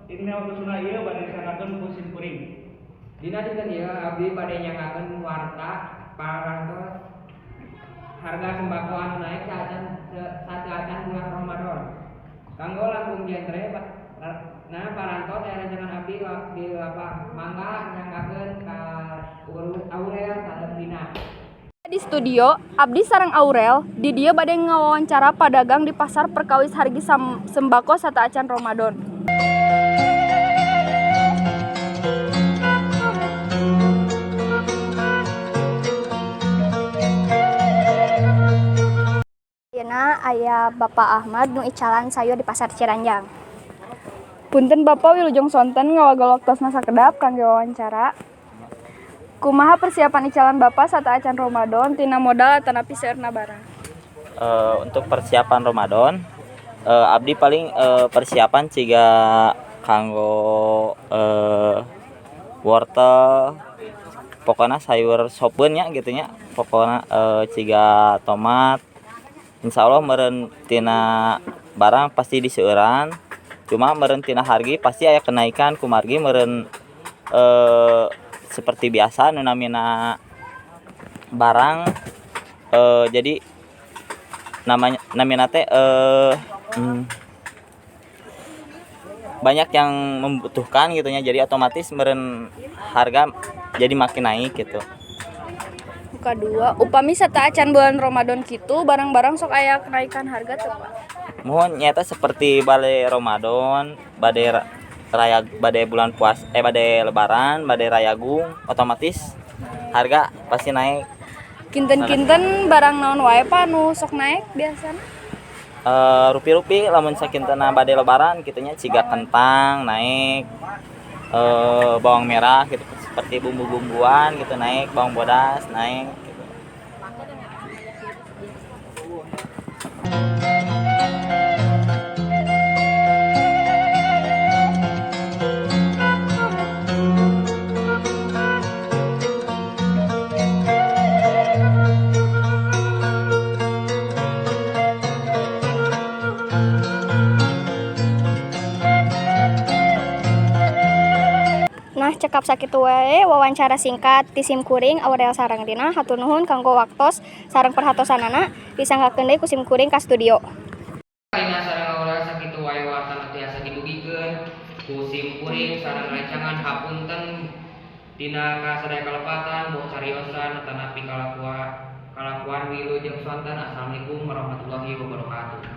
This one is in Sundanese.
Dina waktosna ieu bade disanggakeun ku sim kuring. Dina dinten ieu abdi bade nyanggakeun warta parantos harga sembako anu naik sateuacan bulan Ramadan. Kanggo langkung jentre nah parantos aya rencangan abdi di lapang mangga nyanggakeun ka Aurel sareng Dina. Di studio abdi sareng Aurel di dieu bade ngawawancara padagang di pasar perkawis hargi sembako sateuacan Ramadan. Ayeuna aya Bapak Ahmad nu icalan sayur di Pasar Ciranjang. Punten Bapak, wilujeng sonten, ngawagel waktosna sakedap kangge wawancara. Kumaha persiapan icalan Bapak sateuacan Ramadan tina modal atanapi seueurna barang? Untuk persiapan Ramadan, abdi paling persiapan ciga kanggo wortel, pokoknya sayur sopeun nya gitu nya, pokoknya ciga tomat. Insya Allah meren tina barang pasti diseueuran, cuma meren tina hargi pasti aya kenaikan kumargi meren seperti biasa nu namina barang, jadi namanya namina teh banyak yang membutuhkan gitu nya, jadi otomatis meren harga jadi makin naik gitu. Kadua, upami sateuacan bulan Ramadan kitu barang-barang sok aya kenaikan harga teu, Pak? Mohon, nyata seperti bade Ramadan, bade raya, bade bulan puas, bade lebaran, bade rayagung, otomatis harga pasti naik. Kinten-kinten barang naon wae, Pak, nu sok naik biasana? Rupi-rupi lamun sakintena bade lebaran kitu nya, ciga kentang naik, bawang merah gitu, seperti bumbu-bumbuan gitu naik, bawang bodas naik gitu. Nah, cekap sakitu wae wawancara singkat ti sim kuring Aurel sareng Dina. Hatur nuhun kanggo waktos sareng perhatosanana, disanggakeun deui ku sim kuring ka studio. Dina sareng Aurel, sakitu wae warta nu tiasa didugikeun ku sim kuring sareng rencangan. Hapunten dina kasadaya kalepatan, boh cariosan atanapi kalakuan. Wilujeng sonten. Assalamualaikum warahmatullahi wabarakatuh.